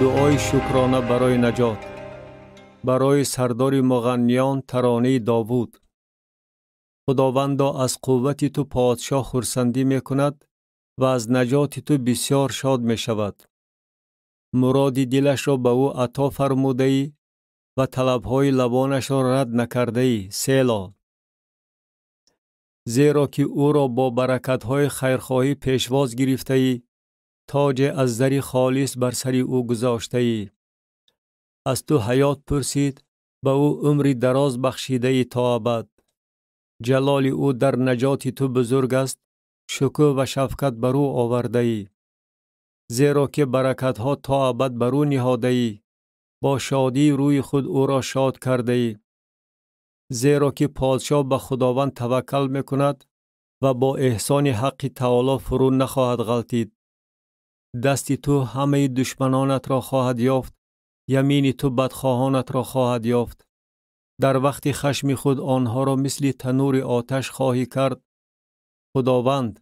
Дуои шукрона барои наҷот. Барои сардори муғанниён таронаи Довуд. Худовандо, аз қуввати ту подшоҳ хурсандӣ мекунад ва аз наҷоти ту бисёр шод мешавад. Муроди дилашро ба ӯ ато фармудаӣ ва талабҳои лабонашро рад накардаӣ. Село. Зеро ки ӯро бо баракатҳои хайрхоҳӣ пешвоз гирифтаӣ, тоҷе аз зари холис бар сари ӯ гузоштаӣ. Аз ту ҳаёт пурсид, ба ӯ умри дароз бахшидаӣ то абад. Ҷалоли ӯ дар наҷоти ту бузург аст, шукӯҳ ва шафқат бар ӯ овардаӣ. Зеро ки баракатҳо то абад бар ӯ ниҳодаӣ, бо шодии рӯи худ ӯро шод кардаӣ. Зеро ки подшоҳ ба Худованд таваккал мекунад ва бо эҳсони ҳаққи таоло фурӯ нахоҳад ғалтид. Дасти ту ҳамаи душманонатро хоҳад ёфт, ямини ту бадхоҳонатро хоҳад ёфт. Дар вақти хашми худ онҳоро мисли танури оташ хоҳӣ кард. Худованд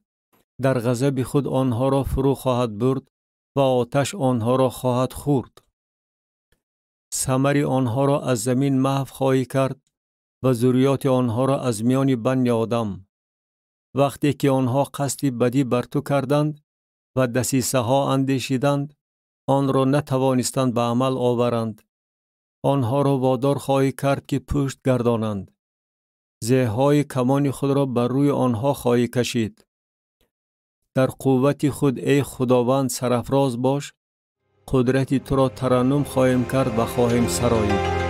дар ғазаби худ онҳоро фурӯ хоҳад бурд ва оташ онҳоро хоҳад хӯрд. Самари онҳоро аз замин маҳв хоҳӣ кард ва зурриёти онҳоро аз миёни банни одам. Вақте ки онҳо қасди бадӣ бар ту карданд ва дасисаҳо андешиданд, онро натавонистанд ба амал оваранд. Онҳоро водор хоҳӣ кард ки пушт гардонанд. Зеҳҳои камони худро бар рӯи онҳо хоҳӣ кашид. Дар қуввати худ, эй Худованд, сарафроз бош, қудрати туро тараннум хоҳем кард ва хоҳем сароид.